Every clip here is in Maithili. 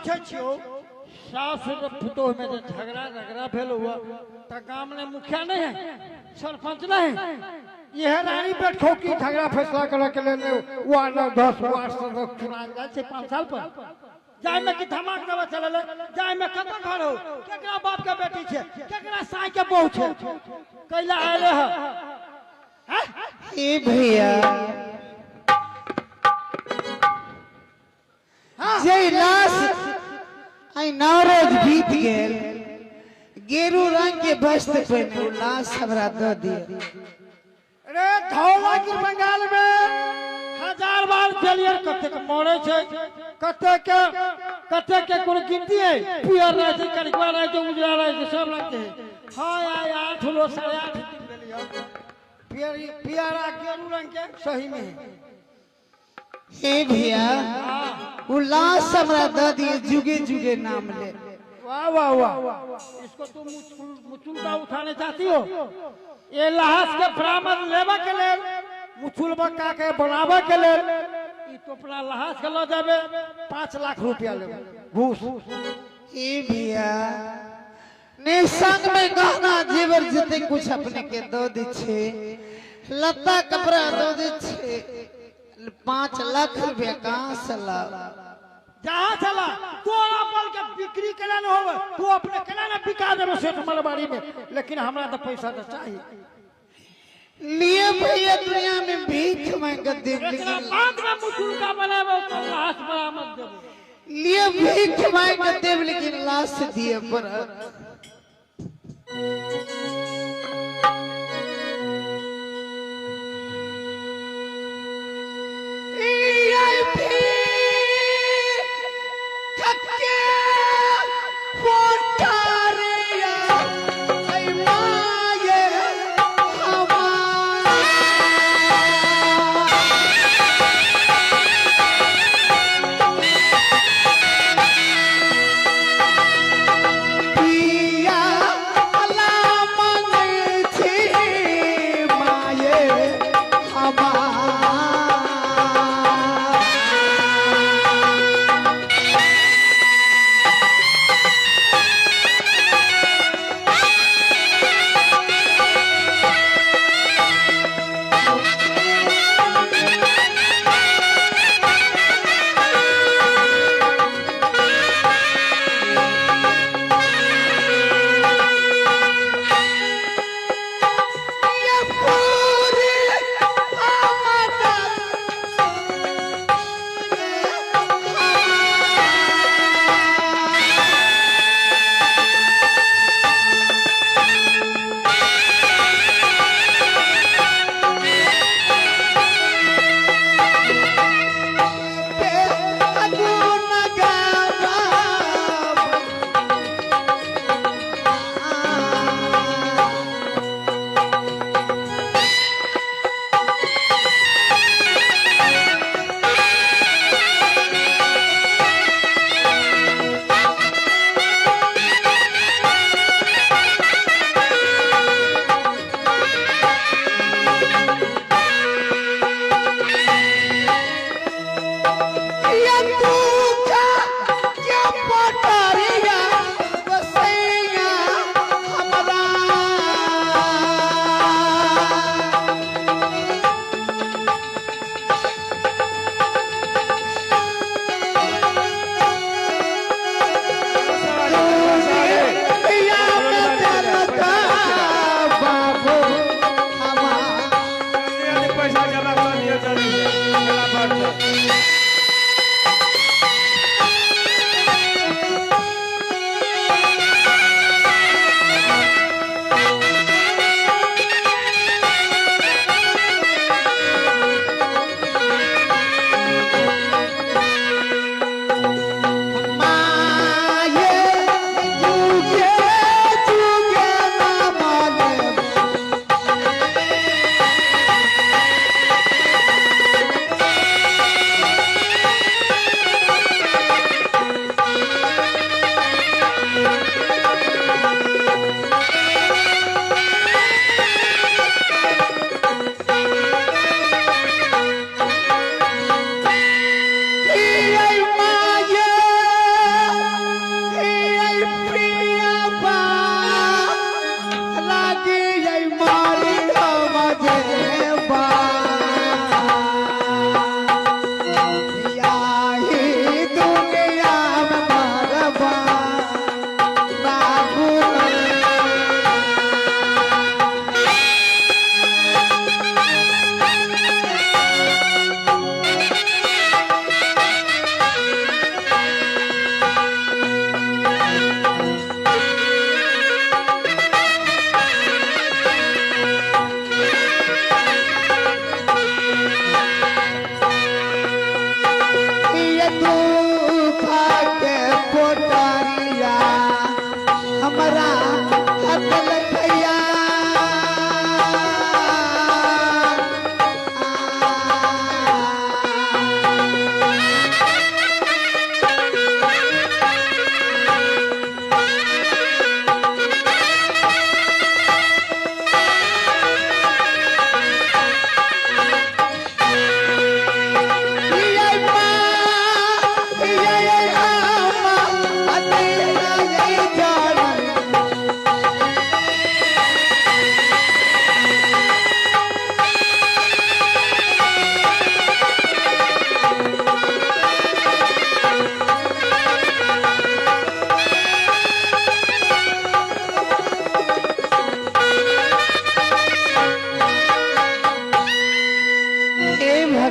पूछै छियौ, सास र पुतोह में जे झगड़ा रगड़ा भेल हुआ त गाम में मुखिया नहीं है, सरपंच नहीं है, यह रानी बैठो की झगड़ा फैसला करे के लेल वार्ड 10 वार्ड सदस्य चुनाल जाइ छै 5 साल पर। जाय में कि धमाक देबऽ चलल, जाय में कत घर हो, केकरा बाप के बेटी छै, केकरा साई के बहू छै, कैला आयल है? ए भैया, जे लाश आई 9 रोज बीत गेल, गेरू रंग के वस्त्र पहिने लाश हमरा दऽ दिअ। रे धौला की बंगाल में 1000 बार फेलियर, कतेक मरे छै, कतेक के कतेक के कोनो गिनती है, पियर रहे छै, करिकवा रहे छै, उजरा रहे छै, सब रंग के है। हाँ आइ 8 लो 8.5 दिन भेलियै, पियर पियर आ गेरू रंग के सही में है। हे भैया, वो लाश हमरा दऽ दिए, जुगे जुगे नाम ले। वाह वाह वाह, इसको तुम मुचुलका उठाने चाहती हो? ये लाश के बरामद लेबा के लेल, मुचुल बक्का के बनाबे के लेल, ई टोपला लाश के ल जाबे 5 लाख रुपया लेबे घूस। हे भैया, ने संग में गहना जेवर जते कुछ अपने के दऽ दै छै, लत्ता कपड़ा दऽ दै छै, 5 लाख रुपया कहाँ से लाओ? जहाँ चला तोरा बल के बिक्री केना न होवे, तू अपने केना न बिका देबे सेठ मलबाड़ी में, लेकिन हमरा तो पैसा तो चाहिए। लिए भैया दुनिया में भीख मांग के देब, एकरा लेकिन बाद में मुचुलका बनाबे तो लाश बरामद देबे। लिए भीख मांग के देब, लेकिन लाश दिए पड़त। पिया अला मंग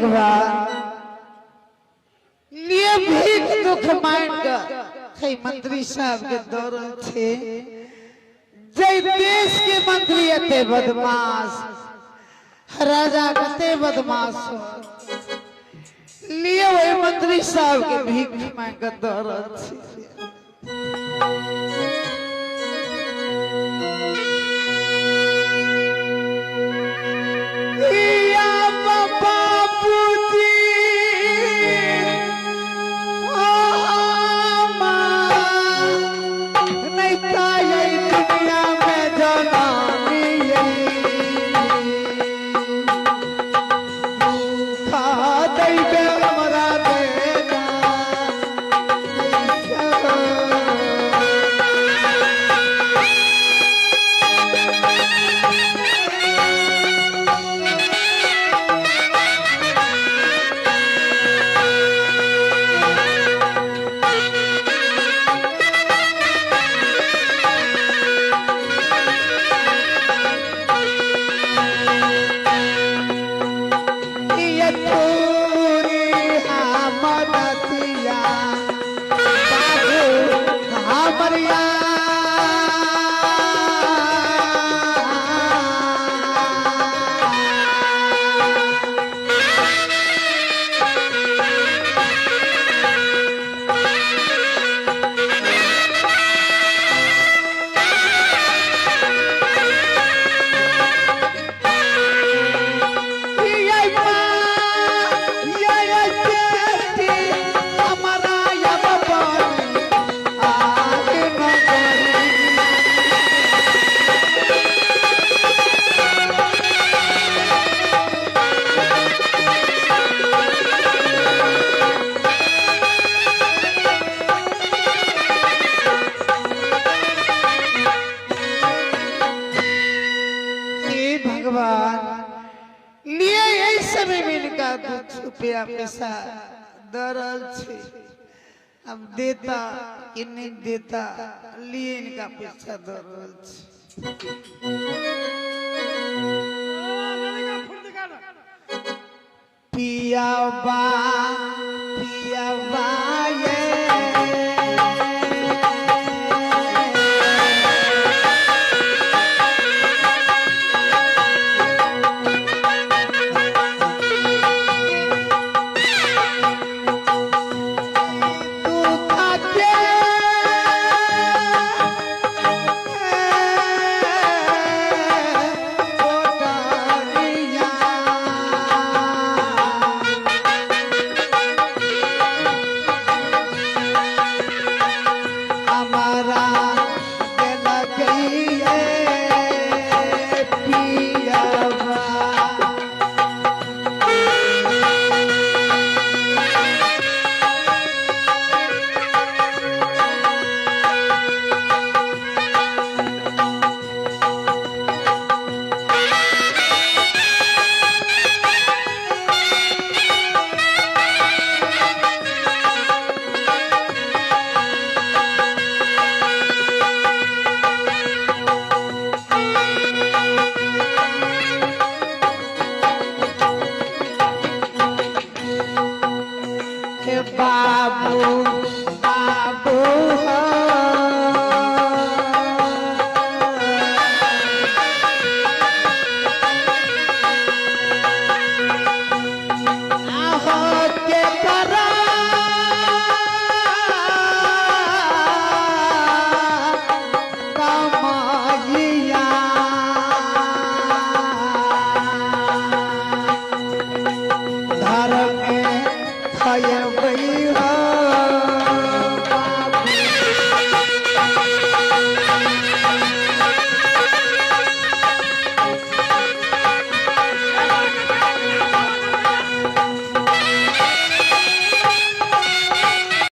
भगवान लिए भीख दुख मान के हे मंत्री साहब के दौड़ल छे। जय देश के मंत्री एते बदमाश, राजा कते बदमाश हो। लिए वही मंत्री साहब के भीख मांग के दौड़ल छे। रुपया पैसा दरल छे, अब देता कि नहीं देता, लिए इनका पैसा दरल छे। पिया बा पिया बा ये बाबू बाबू आहो के करा कमाइया धर्म में खयवा।